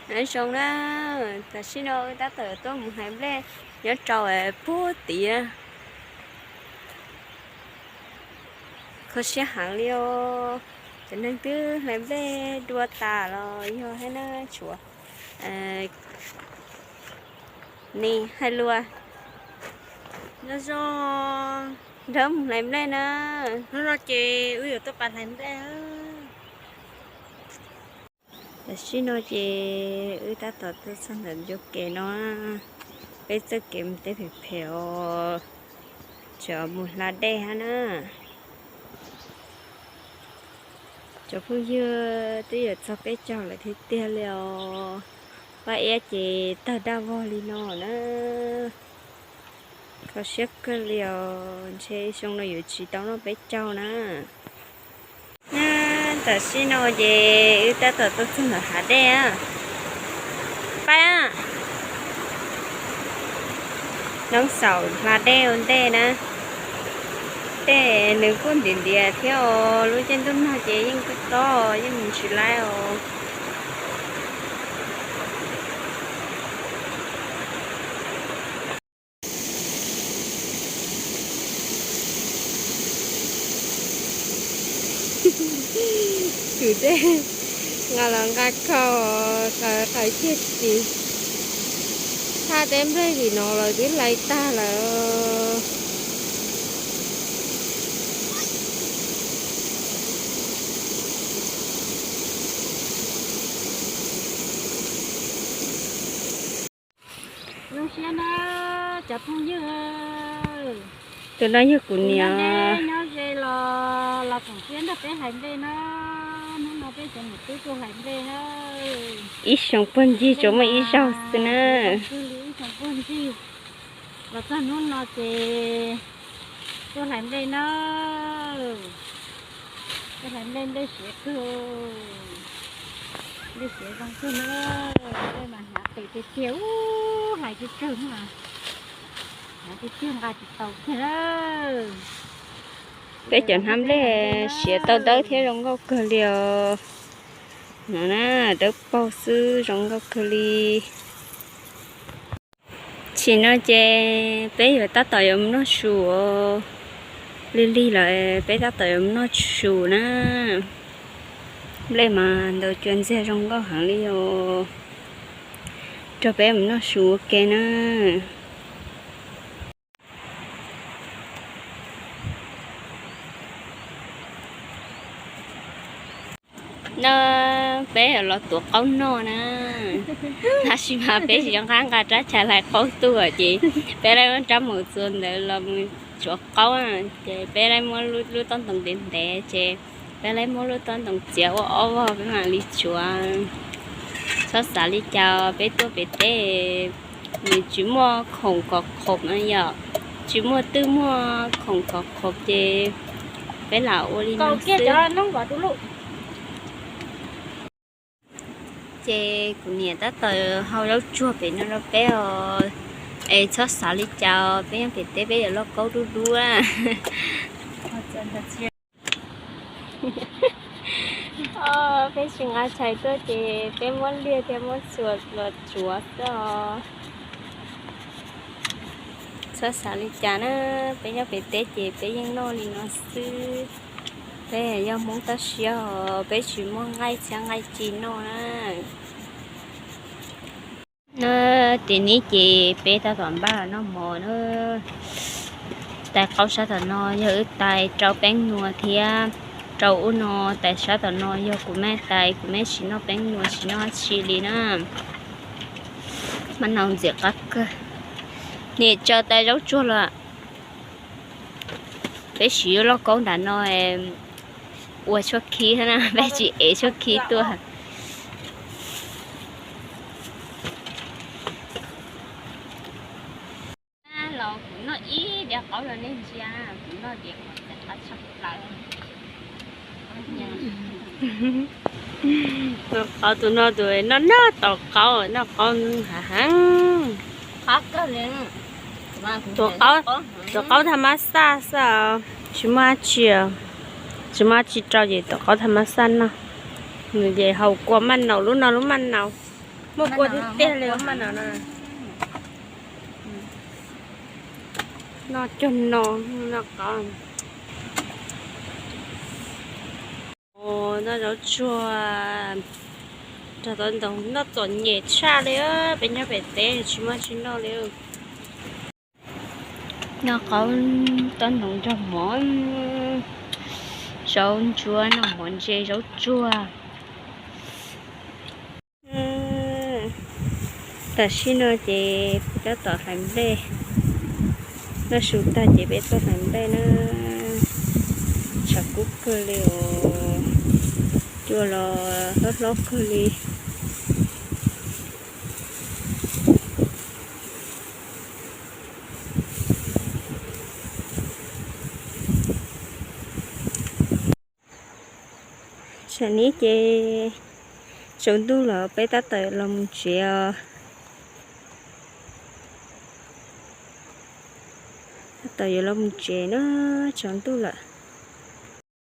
Nyob zoo na, tam sim no wb tab tom tuaj mus hlais nplej nyob rau puag tid. Kho siab heev li os. Cov neeg twb hlais nplej dua tas los yog hais na, tshuav ne hais lus zoo zoo, nrog mus hlais nplej na. Hnub no ces wb yuav tuaj pab hlais nplej. Tam sim no ces wb tab tom tuaj txog ntawm ncua kev no, peb txoj kev mus teb phem phem os, tseem mus hla dej hab na. Cov phooj ywg, twb yuav txog peb caug lawm tiag tiag li os. Paj iab ces tawg daj vog li no na. Kho siab kawg li os, ntshe xyoo no yuav tsis tau noj peb caug na. Tam sim no ces wb tab tom tuaj txog ntawm hav dej. Pab, noob xaum hla dej ua ntej na. Tej nws kuj ntiav ntiav thiab os, lub caij ntuj nag ces yeej tob tob, yeej mus tsis laib os. Tus dej nqa los nqa kho, qaws qaws kiag tsis, thaj teb nplej tim no los twb hlais tag lawm. Zoo siab na cov phooj ywg. Tus no yog kuv niam. Nyob ze los los koom siab nrog peb hlais nplej na. Hnub no peb cov niam tub tuaj hlais nplej na. Ib xyoo puag ncig tsuas muaj ib zaug xwb na. Ib xyoo puag ncig los txog hnub no ces tuaj hlais nplej na. Tuaj hlais nplej, nplej siav kawg, nplej siav zoo kawg na. Nplej mas hnav qis tiag tiag, hlais tsawg tsawg, hnav tiag tiag nqa tsis tau kiag na. Peb cov hnab nplej siav tau dawb thiab zoo nkauj kawg li os. No na, dawb paug xwb zoo nkauj kawg li. Tam sim no ces peb yuav tab tom yuav mus noj su. Lig lig lawm peb tab tom yuav mus noj su na. Nplej mas ntau cua ntxiag zoo nkauj heev li os. Rau peb mus noj su ua ke na. No peb yuav los tuav qaub noj na. Tab sis mas peb tsis nco qab nqa rab tshais hlais qaub tuaj ces peb laib muab rab maum txuas ntawd los mus tsuav qaub. Ces peb laib muab lub taub ntoo ntev ntev ces peb laib muab lub taub ntoo txiav ua ob vog peb mam li tsuav. Txhob xav li cas, peb tuaj pem teb nws tsis muaj khoom kom khoom na yom, tsis muaj twj muaj khoom kom khoom ces peb lam ua li no xwb. Ces kuv niam tab tom hau zaub tsuag pem no rau peb os. Es txhob xav li cas, peb nyob pem teb peb yuav lauj kaub dub dub. Peb tsis nqa tshais tuaj ces peb muab liag thiab muab txuas los tsuav xwb os. Txhob xav li cas na, peb nyob pem teb ces peb yeej noj li no xwb. Peb yog Hmoob toj siab os, peb tsis muaj nqaij txhiab nqaij ci noj na. Na, tim no ces peb tab tom npaj noj mov na. Tais qaub sab tom no yog wb tais rau peeb nua thiab. Rau ub no, tais sab tom no yog kuv mej tais, kuv mej tsis noj peeb nua tsis noj dab tsi li na. Maj nau ntxim qab kawg. Niam tso tais zaub tsuag los. Peb siv lub lauj kaub nram no ua tshuaj khib na, peb tsis ev tshuaj khib tuaj. Los kuv noj ib diav qaub rau nej ntsia, kuv noj diav uas tais qab tshaj plaws. Tus qaub, tus no tus noj noj tau qaub, noj qaub hav heev. Tus qaub tham mab xaj xwb, tsis muaj dab tsi, tsis muaj dab tsi rau ces tus qaub tham mab xaj noj. Nws ces haus kua maj naus, lub no lub maj naus. Muaj kua tiag tiag li mas no. Noj cog no, noj qab. Noj zaub tsuag, nrog tob ntoo noj txom nyem tshaj li, peb nyob pem teb tsis muaj tsis noj li. Noj qab tob ntoo nrog mov, zaub ntsuab noj mov ntse zaub tsuag. Tam sim no ces peb tab tom hlais nplej, noj su tag ces peb tuaj hlais nplej na. Tshav kub kawg li os, cua los hlob hlob kawg li. Tam sim no ces tsaus ntuj lawm peb tab tom yuav los mus tsev os. Tab tom yuav los mus tsev na, tsaus ntuj lawm.